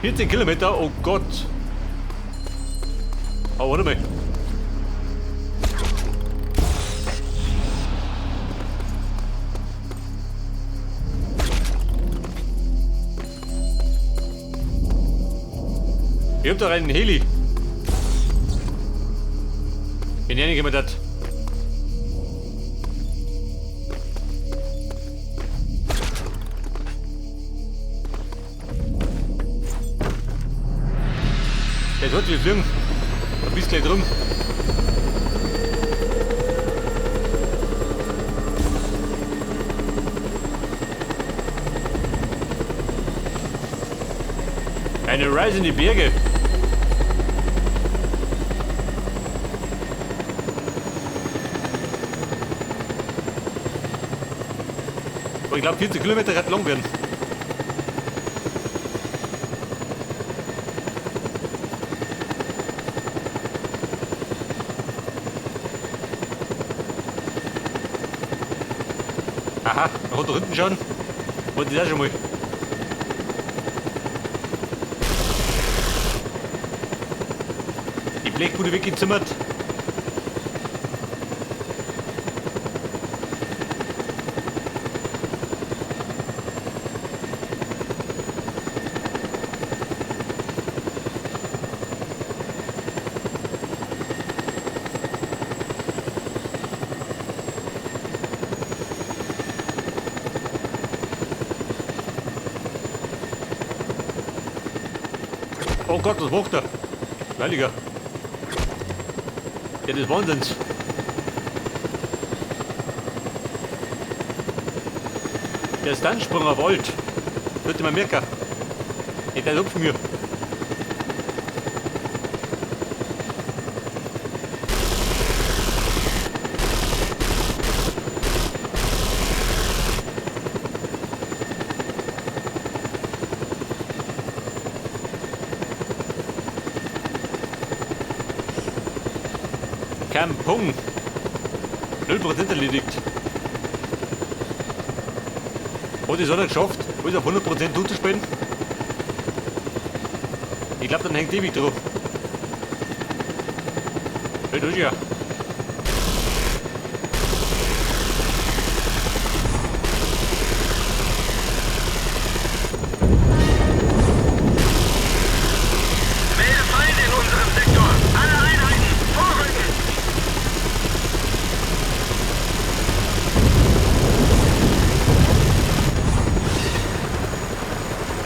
14 Kilometer, oh Gott. Oh, warte mal. Ich hab da einen Heli. Wenn ich jemand hat. Der wird wir fliegen. Da bist gleich drum. Eine Reise in die Berge. Aber ich glaube, 40 Kilometer wird lang werden. Aha, man hat da hinten schauen. Wollte ich auch schon mal. Die Blechbude weggezimmert. Oh Gott, was macht er? Heiliger. Ja, das Wahnsinns. Der Stuntsprung auf alt. Sollte man merken. Ja, der lupft mir. Kampung. 0% erledigt. Hat es auch nicht geschafft, alles auf 100% durchzuspielen? Ich glaube, dann hängt ewig drauf. Hey, du ja. Melde Feinde in unserem Sektor. Alle Einheiten, vorrücken!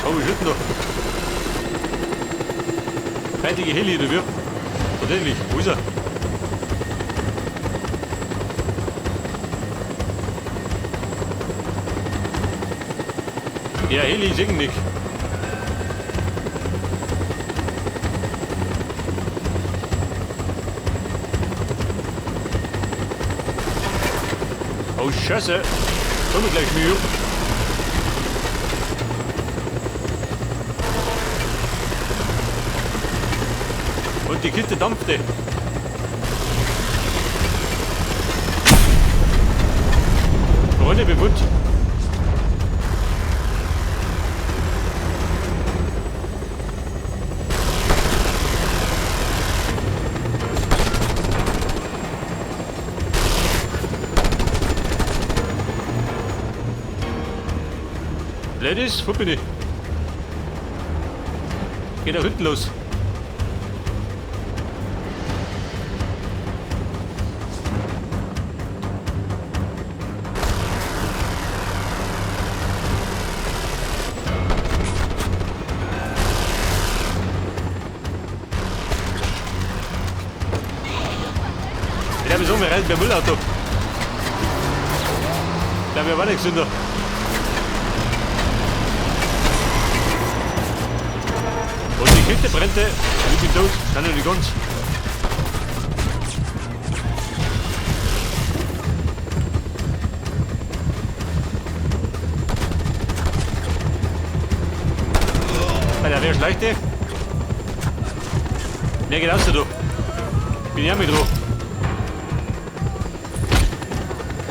Oh, wie schütten da? Fertige Heli, oder wie? Tatsächlich, wo ist er? Ja, Heli ist irgendwie nicht. Oh, Scheiße. Komm ich gleich mir. Und die Kiste dampfte. Freunde, bewund. Ladies, wo bin ich? Geht da hinten los. Ich glaube, so, wir reisen beim Müllauto. Ich glaube, wir waren nicht gesünder. Und die Kiste brennt. Ich bin tot. Nein, nicht ganz. Alter, wer schleicht der? Wer geht raus, du? Bin ich auch mit drauf.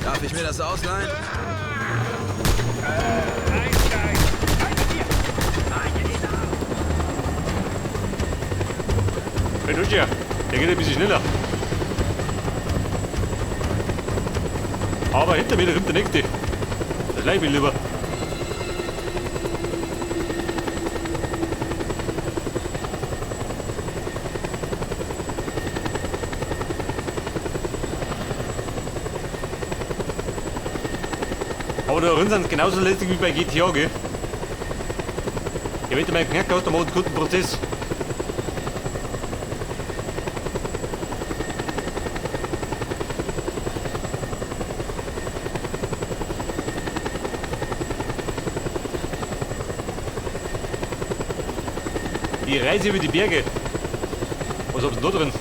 Darf ich mir das ausleihen? Roger, der geht ein bisschen schneller. Aber hinter mir, da kommt der nächste. Da schleich ich mich lieber. Aber da drin sind sie genauso lästig wie bei GTA, gell? Ja, wenn du mal einen Knacker hast, dann mach einen guten Prozess. Die Reise über die Berge. Was haben sie denn da drin?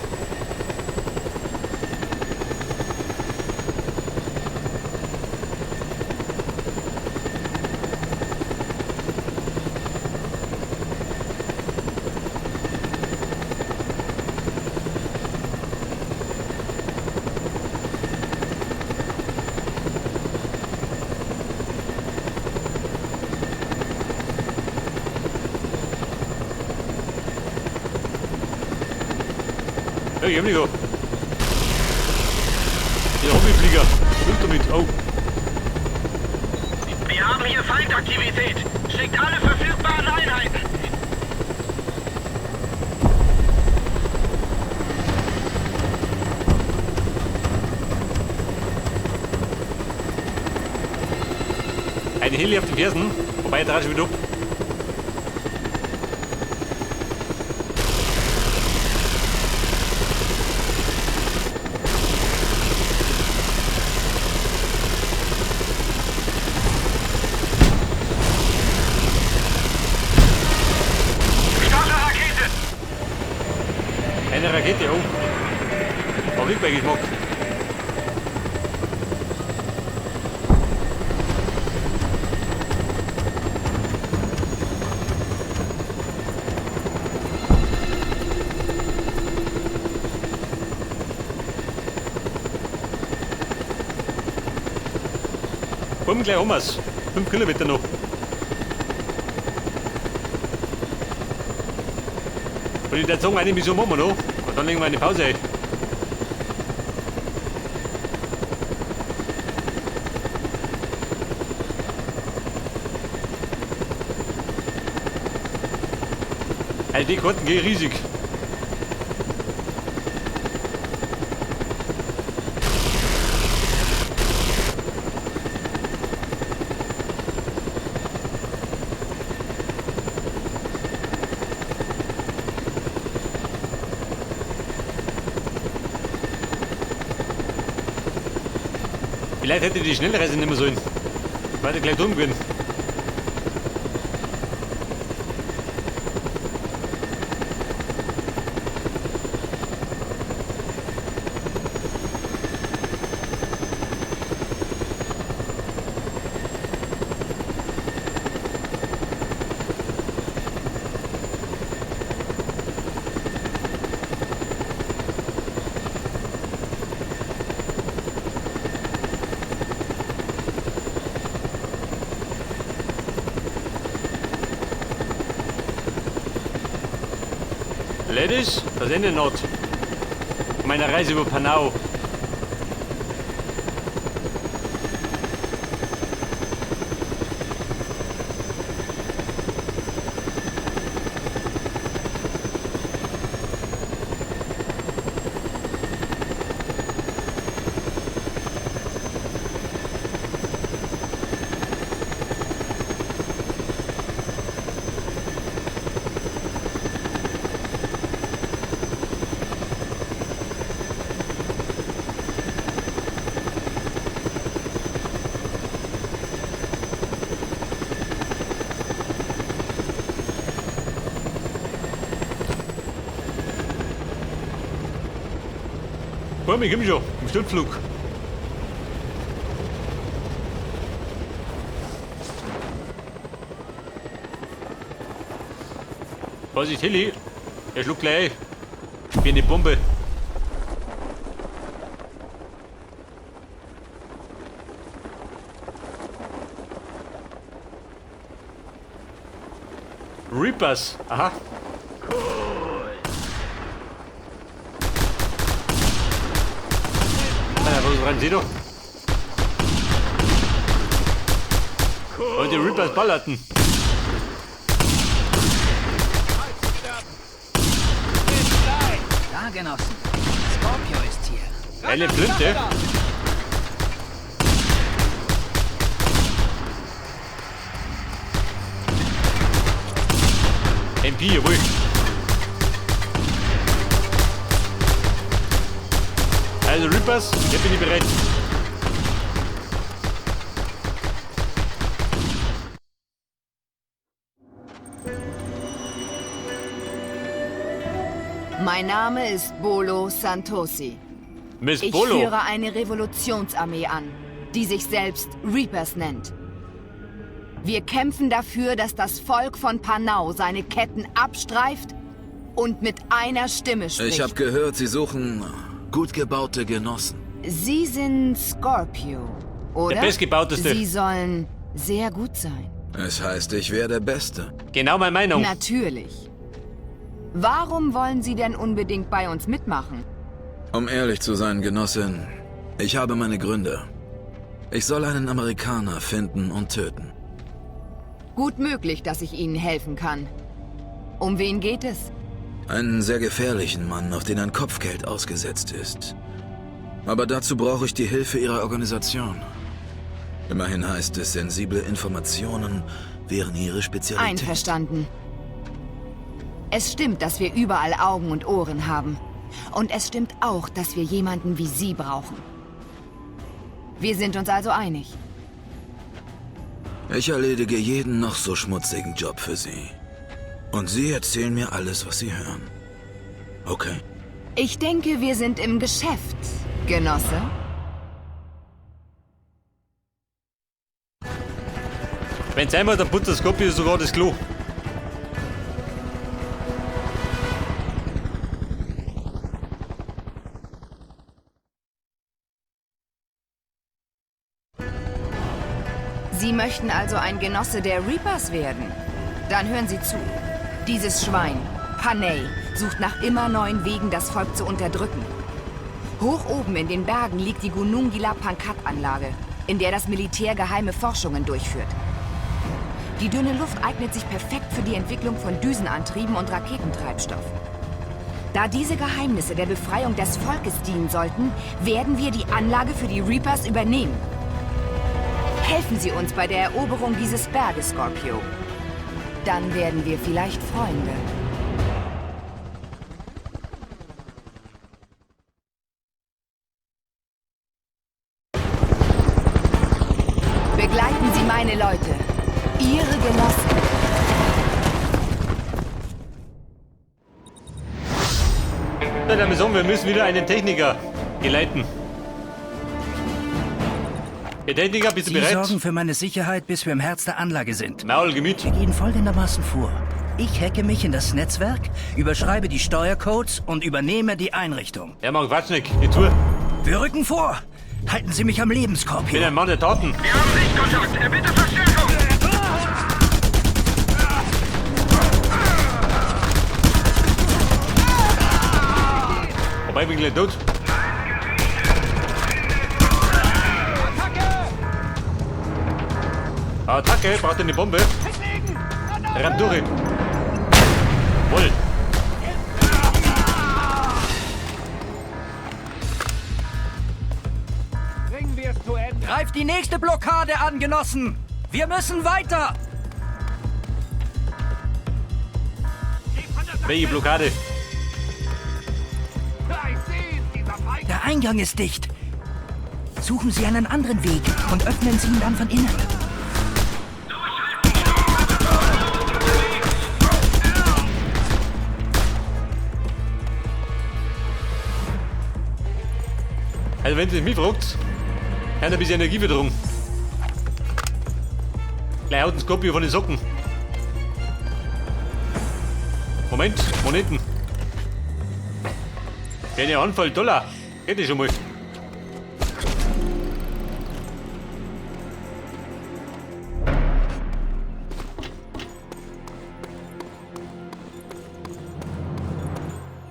Hey, ich hab nicht da. Der Hobbyflieger. Flug damit. Oh. Wir haben hier Feindaktivität. Schickt alle verfügbaren Einheiten. Eine Heli auf den Fersen. Wobei, der schon wieder ab. Eine Rakete, oh. Hab ich Beigeschmack. Komm gleich um was. 5 Kilometer noch. Und ich würde sagen, eine Mission machen wir noch. Und dann legen wir eine Pause ein. Also die Karten gehen riesig. Vielleicht hätte ich die Schnellreise nicht mehr sollen. Weiter gleich dumm gewesen. Ladies, das Ende not. Meiner Reise über Panau. Komm, ich komm schon, im Sturzflug. Vorsicht, Heli, der schluckt gleich ein. Wie eine Bombe. Reapers, aha. Cool. Was rennen Sie doch? Und die Reapers ballerten. Da, Genossen. Scorpio ist hier. Eine Flinte. MP, jawohl. Also Reapers, hier bin ich bereit. Mein Name ist Bolo Santosi. Miss Ich Bolo. führe eine Revolutionsarmee an, die sich selbst Reapers nennt. Wir kämpfen dafür, dass das Volk von Panau seine Ketten abstreift und mit einer Stimme spricht. Ich habe gehört, Sie suchen gut gebaute Genossen. Sie sind Scorpio, oder? Der bestgebauteste. Sie sollen sehr gut sein. Es heißt, ich wäre der Beste. Genau meine Meinung. Natürlich. Warum wollen Sie denn unbedingt bei uns mitmachen? Um ehrlich zu sein, Genossin, ich habe meine Gründe. Ich soll einen Amerikaner finden und töten. Gut möglich, dass ich Ihnen helfen kann. Um wen geht es? Einen sehr gefährlichen Mann, auf den ein Kopfgeld ausgesetzt ist. Aber dazu brauche ich die Hilfe Ihrer Organisation. Immerhin heißt es, sensible Informationen wären Ihre Spezialität. Einverstanden. Es stimmt, dass wir überall Augen und Ohren haben. Und es stimmt auch, dass wir jemanden wie Sie brauchen. Wir sind uns also einig. Ich erledige jeden noch so schmutzigen Job für Sie. Und Sie erzählen mir alles, was Sie hören. Okay? Ich denke, wir sind im Geschäft, Genosse. Wenn's einmal, dann putzt das Scorpio sogar das Klo. Sie möchten also ein Genosse der Reapers werden? Dann hören Sie zu. Dieses Schwein, Panay, sucht nach immer neuen Wegen, das Volk zu unterdrücken. Hoch oben in den Bergen liegt die Gunungila Pankat-Anlage, in der das Militär geheime Forschungen durchführt. Die dünne Luft eignet sich perfekt für die Entwicklung von Düsenantrieben und Raketentreibstoff. Da diese Geheimnisse der Befreiung des Volkes dienen sollten, werden wir die Anlage für die Reapers übernehmen. Helfen Sie uns bei der Eroberung dieses Berges, Scorpio. Dann werden wir vielleicht Freunde. Begleiten Sie meine Leute. Ihre Genossen. Na, dann sagen, wir müssen wieder einen Techniker geleiten. Herr Techniker, bist du Sie bereit? sorgen für meine Sicherheit, bis wir im Herz der Anlage sind. Maul, Gemüt. Wir gehen folgendermaßen vor. Ich hacke mich in das Netzwerk, überschreibe die Steuercodes und übernehme die Einrichtung. Ja, mach Quatsch nicht. Die Tour. Wir rücken vor. Halten Sie mich am Leben, Bin Scorpio. ein Mann der Taten. Wir haben Sichtkontakt. Erbitte Verstärkung. Wobei, ich bin gleich tot. Attacke, braucht eine Bombe. Rammt durch. Wohl. Bringen wir es zu Ende. Greift die nächste Blockade an, Genossen! Wir müssen weiter! Welche Blockade? Der Eingang ist dicht. Suchen Sie einen anderen Weg und öffnen Sie ihn dann von innen. Also wenn Sie mich fragt, hat ein bisschen Energie wieder rum. Gleich haut ein Scorpio von den Socken. Moment, Moneten. Eine Handvoll Dollar. Hätte ich schon mal.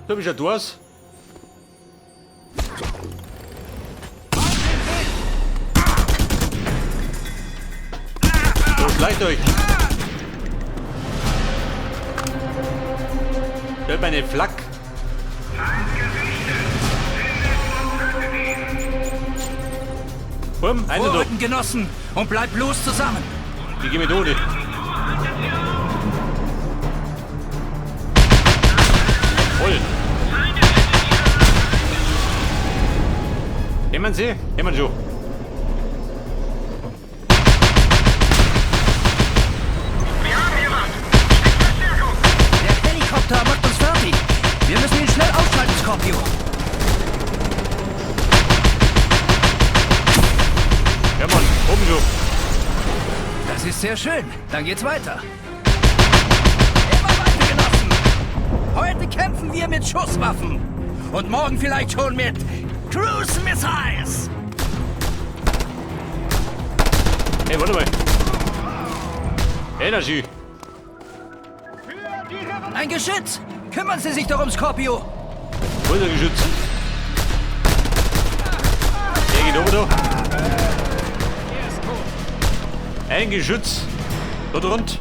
So, wie schaut du aus? Rette euch. Da hat meine Flak. Bumm, einer da. Vorrücken, Genossen, und bleibt bloß zusammen. Die gehen mit ohne. Voll. Nehmen Sie? Nehmen schon. Wir haben hier was. Schickt Verstärkung. Der Helikopter macht uns fertig. Wir müssen ihn schnell ausschalten, Scorpio. Ja, Mann, oben schon. Das ist sehr schön. Dann geht's weiter. Immer weiter, Genossen. Heute kämpfen wir mit Schusswaffen. Und morgen vielleicht schon mit Cruise Missiles. Hey, warte mal. Energy. Ein Geschütz. Kümmern Sie sich darum, Scorpio. Wo ist der Geschütz? Der geht oben da. Ein Geschütz. Da drunter.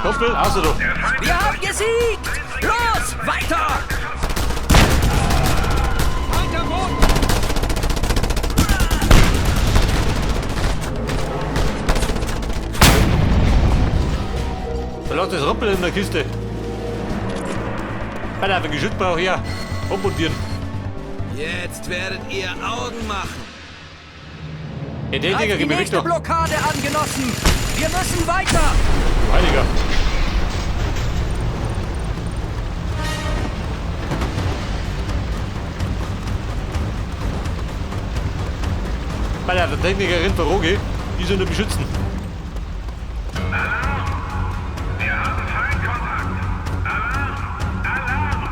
Kumpel, außer da. Wir haben gesiegt. Los, weiter. Da lasst das Rumpel in der Kiste. Alter, ein Geschütz brauche ich ja. Ummontieren. Jetzt werdet ihr Augen machen. Hey, der Greift Digga, die geh mir weg nächste da. Blockade an, Genossen. Wir müssen weiter. Du Heiliger. Alter, der Techniker rennt vor Roge. Die sollen nur beschützen. Alarm! Wir haben Feindkontakt. Alarm! Alarm!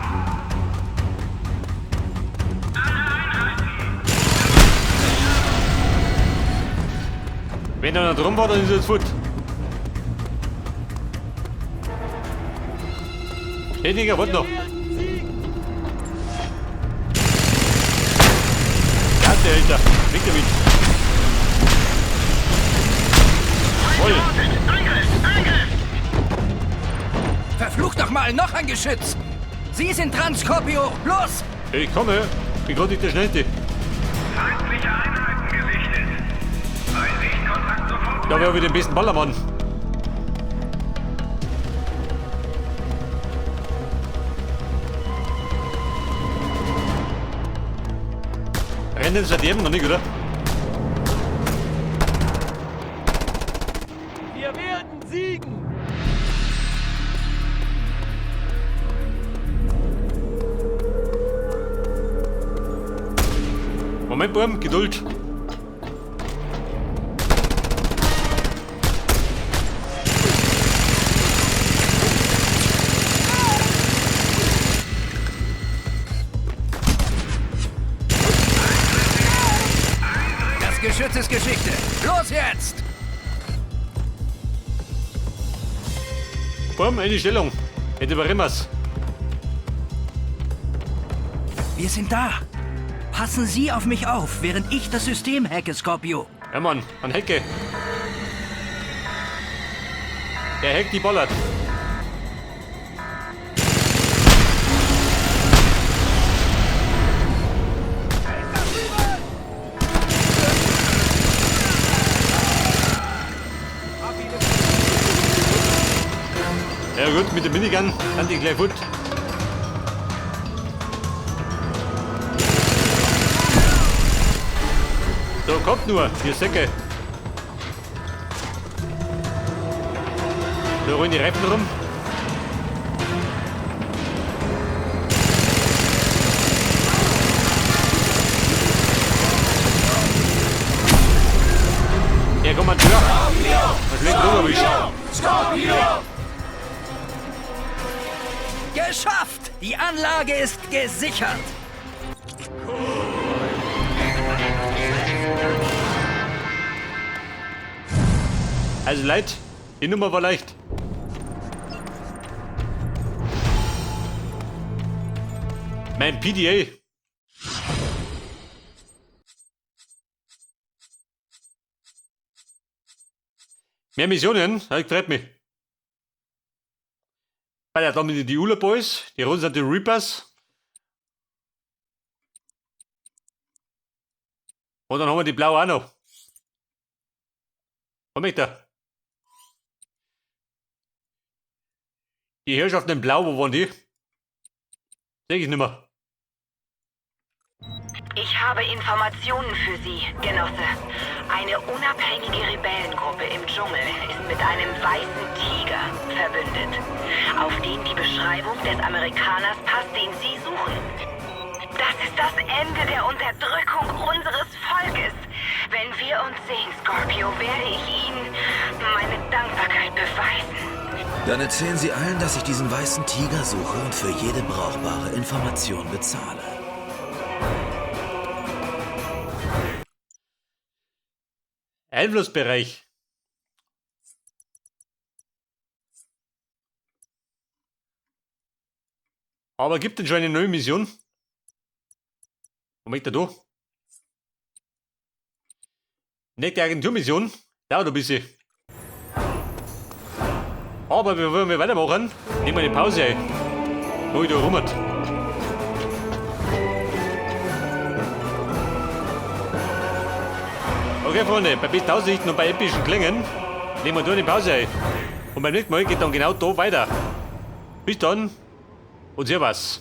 Alle Einheiten! Wenn er nicht rumfährt, dann ist er jetzt fort. Techniker, warte noch. Ja, der Alter. Weg damit. Voll. Angriff! Angriff! Verflucht doch mal, noch ein Geschütz. Sie sind dran, Scorpio. Los. Ich komme. Bin gerade nicht der Schnellste. Feindliche Einheiten gesichtet. Bei Sichtkontakt sofort. Da wäre wieder den besten Ballermann. Rennen seit jedem noch nicht, oder? Wir werden siegen! Moment, Burm, Geduld. Das Geschütz ist Geschichte. Los jetzt. Burm, in die Stellung. Jetzt überrennen wir's. Wir sind da. Passen Sie auf mich auf, während ich das System hacke, Scorpio. Ja, Mann, an Hecke. Der hackt die ballert. Ja gut, mit dem Minigun sind die gleich fort. So, kommt nur, ihr Säcke. Da rollen die Reifen rum. Der Kommandeur. Was schlägt Druck erwischt. Geschafft! Die Anlage ist gesichert. Also leid, die Nummer war leicht. Mein PDA. Mehr Missionen? Ja, ich freut mich. Bei der da mit die Ula Boys, die Runden sind die Reapers. Und dann haben wir die blaue auch noch. Was möchte er? Die Herrschaften in Blau, wo waren die? Seh ich nicht mehr. Ich habe Informationen für Sie, Genosse. Eine unabhängige Rebellengruppe im Dschungel ist mit einem weißen Tiger verbündet, auf den die Beschreibung des Amerikaners passt, den Sie suchen. Das ist das Ende der Unterdrückung unseres Volkes. Wenn wir uns sehen, Scorpio, werde ich Ihnen meine Dankbarkeit beweisen. Dann erzählen Sie allen, dass ich diesen weißen Tiger suche und für jede brauchbare Information bezahle. Einflussbereich. Aber gibt denn schon eine neue Mission? Wo möchte er da? Nicht die Agenturmission? Dauert ein bisschen. Aber bevor wir weitermachen, nehmen wir eine Pause ein. Wo ich da rummert. Okay, Freunde, bei besten Aussichten und bei epischen Klängen nehmen wir da eine Pause ein. Und beim nächsten Mal geht dann genau da weiter. Bis dann und Servus.